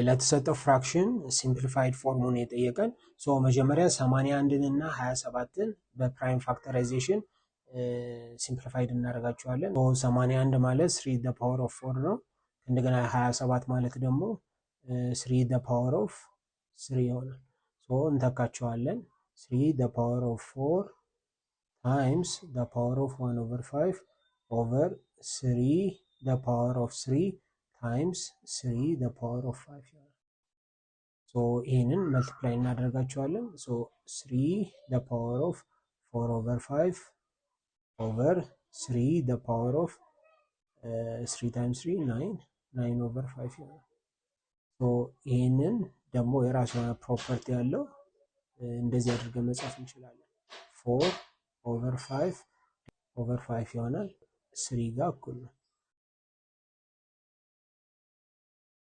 ለተሰጠው fraction simplified form ኡን የጠየቀን። So መጀመሪያ 81ን እና 27ን በ prime factorization simplified እናደርጋቸዋለን። 81 ማለት 3 the power of 4 ነው። እንደገና 27 ማለት ደግሞ 3 the power of 3 ይሆናል። So እንተካቸዋለን። 3 the power of 4 times the power of 1 over 5 over 3 the power of 3 times 3 the power of 5 ይሆናል። So ይህንን multiply እናደርጋቸዋለን። So 3 the power of 4 over 5 over 3 the power of 3 times 3, 9, 9 over 5 ይሆናል። So ይህንን ደግሞ የራሱ የሆነ property ያለው እንደዚህ አድርገን መጻፍ እንችላለን። 4 over 5 over 5 ይሆናል፣ 3 ጋር እኩል ነው።